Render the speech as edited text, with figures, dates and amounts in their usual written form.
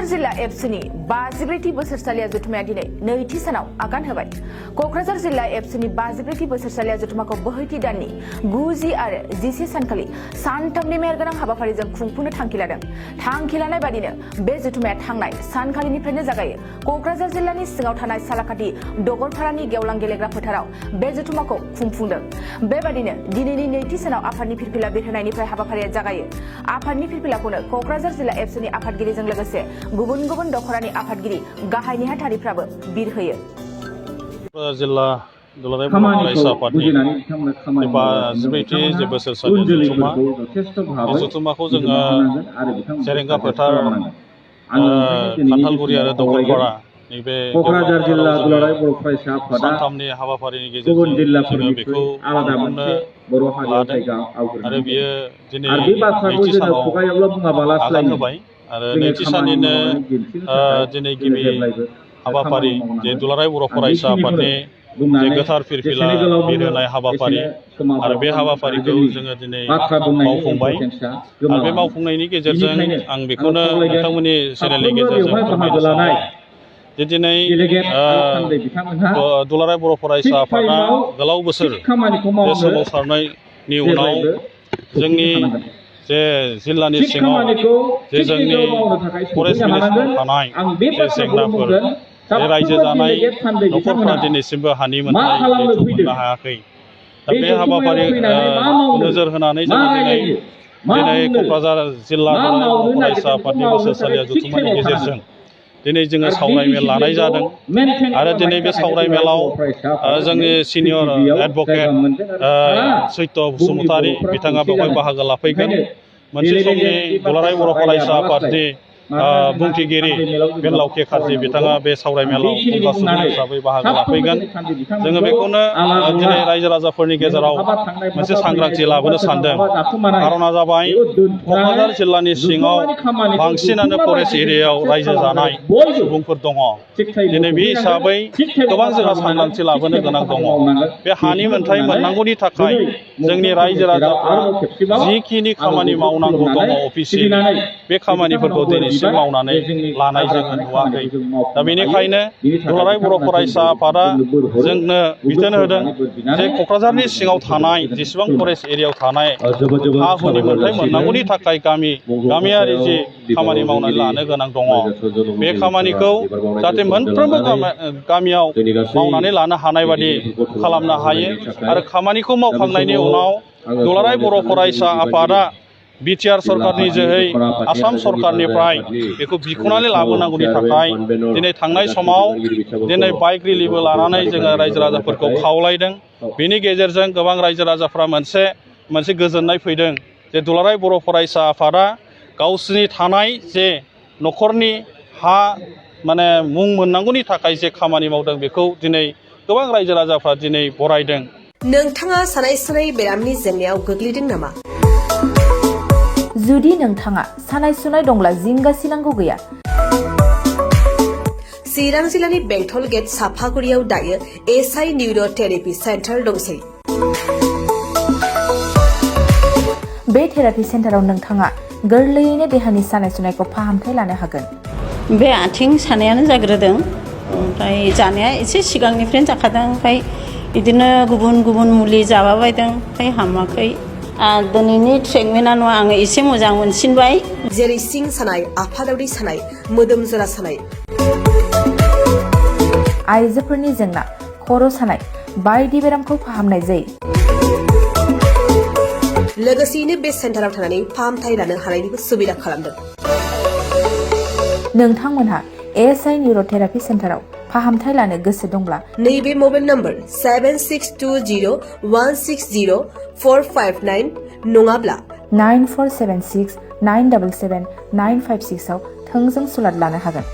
क'क्राझार जिल्ला एबसुनि 54थि बोसोरसालिया जथुमाया दिनै नैथि सानाव आगान होबाय। क'क्राझार जिल्ला एबसुनि 54थि बोसोरसालिया जथुमाखौ बोहैथि दाननि 9 आरो 11 सानखालि सानथामनि मेहेरगोनां हाबाफारिजों खुंफुंनो थांखि लादों। थांखि लानाय बादिनो बे जथुमाया थांनाय सानखालिनिफ्रायनो जागायो। क'क्राझार जिल्लानि सिङाव थानाय सालाकाथि दगरपारानि गेवलां गेलेग्रा फोथाराव बे जथुमाखौ खुंफुंदों। बेबादिनो दिनैनि नैथि सानाव आफादनि फिरफिला बिरहोनायनिफ्राय हाबाफारिया जागायो। आफादनि फिरफिलाखौनो क'क्राझार जिल्ला एबसुनि आफादगिरिजों लोगोसे गुबुन गुबुन दखरानि आफादगिरि गाहाय नेहाथारिफ्राबो बिरहोयो। जिल्ला दुलाराय बर' फरायसा आफादनि 54थि जे बोसोरसालि जथुमा, बे जथुमाखौ जोङो सेरेंगा फोथार, खान्थालगुरि आरो दगरपारा नैबे क'क्राझार जिल्ला दुलाराय बर' फरायसा आफादा सानथामनि हाबाफारिनि गेजेरजों जोङो बेखौ खुंफुंनो लादों आरो बियो दिनै नैथि सानाव आगान होबाय आरो नैथि साननिनो दिनै गिबि हाबाफारि जे दुलाराय बर' फरायसा आफादनि जे गोथार फिरफिला बिरहोनाय हाबाफारि आरो बे हाबाफारिखौ जोङो दिनै मावफुंबाय आरो बे मावफुंनायनि गेजेरजों आं बेखौनो नोंथांमोननि चेनेलनि गेजेरजों फोरमायनो सानो जे दिनै दुलाराय बर' फरायसा आफादा गोलाव बोसोर बे सोमावसारनायनि उनाव जोंनि जे जिल्लानि सिङाव जे जोंनि फरेस्ट भिलेजफोराव थानाय जे जेंनाफोर, बे रायजो जानाय न'खरफोरा दिनैसिमबो हानि मोनथाय मोननो हायाखै। दा बे हाबाफारि नोजोर होनानै जोङो दिनै क'क्राझार जिल्ला दुलाराय बर' फरायसा आफादनि बोसोरसालिया जथुमानि गेजेरजों दिनै जोङो सावरायमेल लानाय जादों आरो दिनै बे सावरायमेलाव जोंनि सिनियर एडभकेट सैत्य बसुमतारी बिथाङा बेवहाय बाहागो लाफैगोन। मोनसे समनि दुलाराय बर' फरायसा आफादनि बुंथिगिरि बेनलाव केकार्जि बिथाङा बे सावरायमेलाव फुंखा सुबुं हिसाबै बाहागो लाफैगोन। जोङो बेखौनो दिनै रायजो राजाफोरनि गेजेराव मोनसे सांग्रांथि लाबोनो सानदों। खारना जाबाय क'क्राझार जिल्लानि सिङाव बांसिनानो फरेस्ट एरियायाव रायजो जानाय सुबुंफोर दङ। दिनै बे हिसाबै गोबां जोंहा सांग्रांथि लाबोनो गोनां दङ। बे हानि मोनथाय मोननांगौनि थाखाय जोंनि रायजो राजाफ्रा जिखिनि खामानि मावनांगौ दङ अफिसियेलि बे खामानिफोरखौ दिनैसिम मावनानै लानाय जोङो नुवाखै। दा बेनिखायनो दुलाराय बर' फरायसा आफादा जोंनो बिथोन होदों जे क'क्राझारनि सिङाव थानाय जेसेबां फरेस्ट एरियायाव थानाय हा हुनि मोनथाय मोननांगौनि थाखाय गामियारि जि खामानि मावनानै लानो गोनां दङ, बे खामानिखौ जाहाथे मोनफ्रोमबो गामियाव मावनानै लानो हानाय बादि खालामनो हायो आरो खामानिखौ मावखांनायनि उनाव दुलाराय बर' फरायसा आफादा बिटिआर सरकारनि जोहै आसाम सरकारनिफ्राय बेखौ बिख'नानै लाबोनांगौनि थाखाय दिनै थांनाय समाव दिनै बाइक रेलिबो लानानै जोङो रायजो राजाफोरखौ खावलायदों। बेनि गेजेरजों गोबां रायजो राजाफ्रा मोनसे गोजोननाय फैदों जे दुलाराय बर' फरायसा आफादा गावसोरनि थानाय जे न'खरनि हा मुं मोननांगौनि थाखाय जे खामानि मावदों बेखौ दिनै गोबां रायजो राजाफ्रा दिनै बरायदों। नोंथाङा सानाय सुनाय बेरामनि जेंनायाव गोग्लैदों नामा? जुदि नोंथाङा सानाय सुनाय दंब्ला जिंगासिनांगौ गैया। चिरां जिल्लानि बेंटल गेट साफागुरियाव दायो एसआइ निउर' थेरापि सेन्टार दंसै। बे थेरापि सेन्टाराव नोंथाङा गोरलैयैनो देहानि सानाय सुनायखौ फाहामथाय लानो हागोन। बे आथिं सानायानो जाग्रोदों, ओमफ्राय जानाया एसे सिगांनिफ्रायनो जाखादों, ओमफ्राय बिदिनो गुबुन मुलि जाबाबायदों, ओमफ्राय हामाखै। दिनैनि ट्रिटमेन्टआनो आङो एसे मोजां मोनसिनबाय। जेरै सिं सानाय, आफादावरि सानाय, मोदोम जरा सानाय, आइजोफोरनि जेंना, खर' सानाय बायदि बेरामखौ फाहामनाय जायो। लोगोसेयैनो बे सेन्टाराव थानानै फाहामथाय लानो हानायनिबो सुबिदा खालामदों। नोंथांमोनहा एसआइ निउर' थेरापि सेन्टाराव फाहामथाय लानो गोसो दंब्ला नैबे मबाइल नम्बर 7620160459 नङाब्ला 9476977956 आव थोंजों सुलाद लानो हागोन।